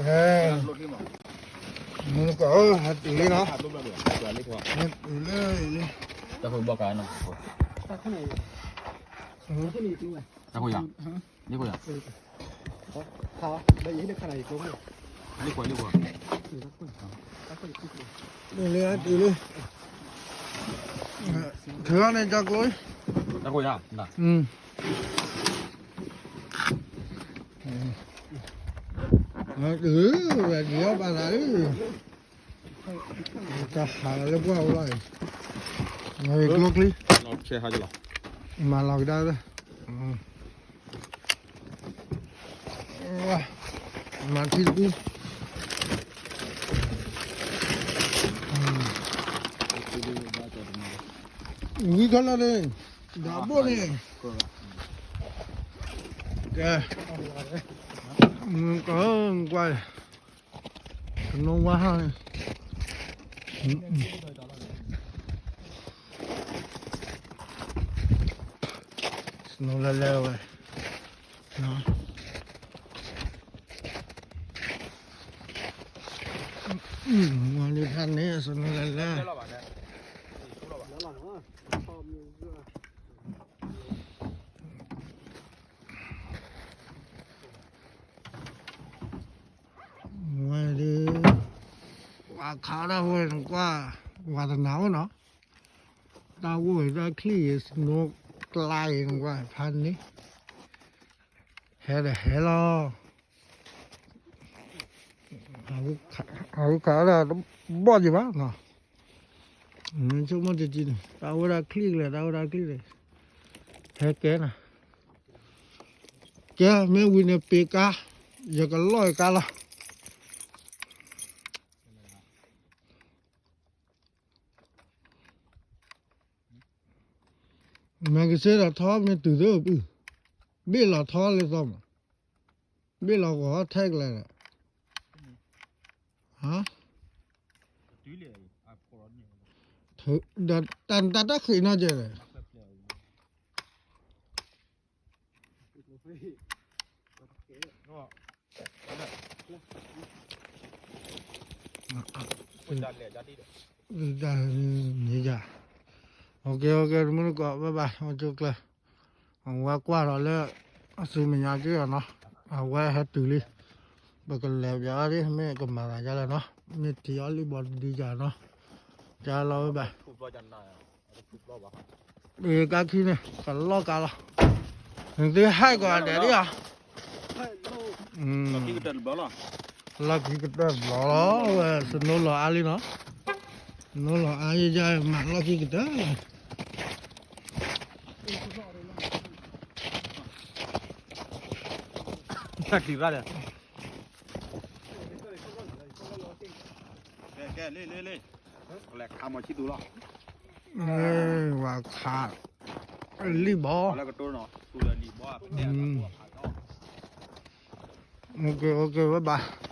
ဟဲ, မုၢ်ကီးဧၢ, ဟဲတုၤလံနီၤ, ဟဲတုၤလံ, တၢ်ခိၣ်ဘီကါနီၤ, တၢ်ခိၣ်ယၤ, လံခိၣ်ယၤ, လံခိၣ်, လံခိၣ်, တုၤလံ, တုၤလံ, ထုးအီၤန့ၣ် ကၠီကျိ, တၢ်ခိၣ်ယၤ, ဝဲဒုးအီၣ်ဘၣ်သး, တၢ်ဟးလီၤလၢပှၢ်အိၣ်လီၤအံၤ, ကျိချံ, မၤလီၤကဒါ, မၤထံတပူၤ, ဝံၤခီလီၤန့ၣ်, ဒီးဘိၣ်န့ၣ်, ကဲ, ကွၢ်, ကနိဝါဟါန့ၣ်, စနိလဲၤလဲၤဝဲ, မၤလံဖးန့ၣ် စနိလဲၤလဲၤ, ဝဲဒုး, ဝၤခးဒၣ်ဝဲနကွၢ်, ဝၤတနၤအိၣ်နီၤ, တၢ်ဝိၢ်တၢ်ချံၣ်အံၤ စနိကျါအံၤနကွၢ် ဖးန့ၣ်, ဟဲဒီးဟဲလီၤ, အဝဲခးဒၣ်တဘီၣ်က့ၤဘၣ်နီၤ, ဆိကမိၣ်တံၤတံၤန့ၣ် တၢ်ဝိၢ်တၢ်ချံၣ်ကလဲာ် တၢ်ဝိၢ်တၢ်ချံၣ်န့ၣ်, ဟဲကဲနီၤ, ကဲမ့ၢ်ဝံၤန့ၣ်ပ့ၤကါ, ယကလီၢ်ယကါလီၤ. မ့ၢ်ကစ့ဒီးထီမ့ၢ်တုၤသ့ၣ်အိၣ်ပုၢ်, ဘ့ၣ်လီၤထီလၢသီမး, ဘ့ၣ်လီၤဂီၤထဲကလဲာ်, ဟါ, ဒီးတၢ်တၢ်တၢ်ဃ့ၢ်နီၤကဲလဲၣ်. တၢ်န့ၣ်ယၤ, အိၣ်က့ၤ အိၣ်က့ၤ တမုၢ်တကိး ဘၣ်ဘၣ် အိၣ်ကၠိကျၢၤ, အဝဲကွၢ်ဒီးလၢ အစုမဲာ်ညါက့ၤအီၤနီၤ, အဝဲဟဲတုၤလံ, ပကလဲၤပျးအီၤဒ် မ့ၢ်ကမၤသးဒ်လဲၣ်နီၤ, မ့ၢ်ထံၣ်အီၤလံဘီတဒုယၤနီၤ, ကလီၤဝဲဘၣ်. ပကါခံန့ၣ် ကလီၢ်ကါလီၤ, နသုဟဲကီးဒဲးဒ်ဧါ, လီၢ်ခံကတၢၢ်တဘျီလီၤ, ဝဲစနိလီၤအါလံနီၤ, စနိလီၤအါယဲယဲမးလီၢ်ခံကတၢၢ်လီၤ. တၢ်ချံၣ်ဘၣ်ဒီး ကဲ ကဲ လ့ လ့ လ့ ကလဲၤခးမီၤဆံသူလီၤ, ဝၤခး လံၣ်ဘီ, လၢကတိၤနီၤ သူလၢလံၣ်ဘီ, အိၣ်က့ၤ အိၣ်က့ၤ ဘၣ်ဘၣ်.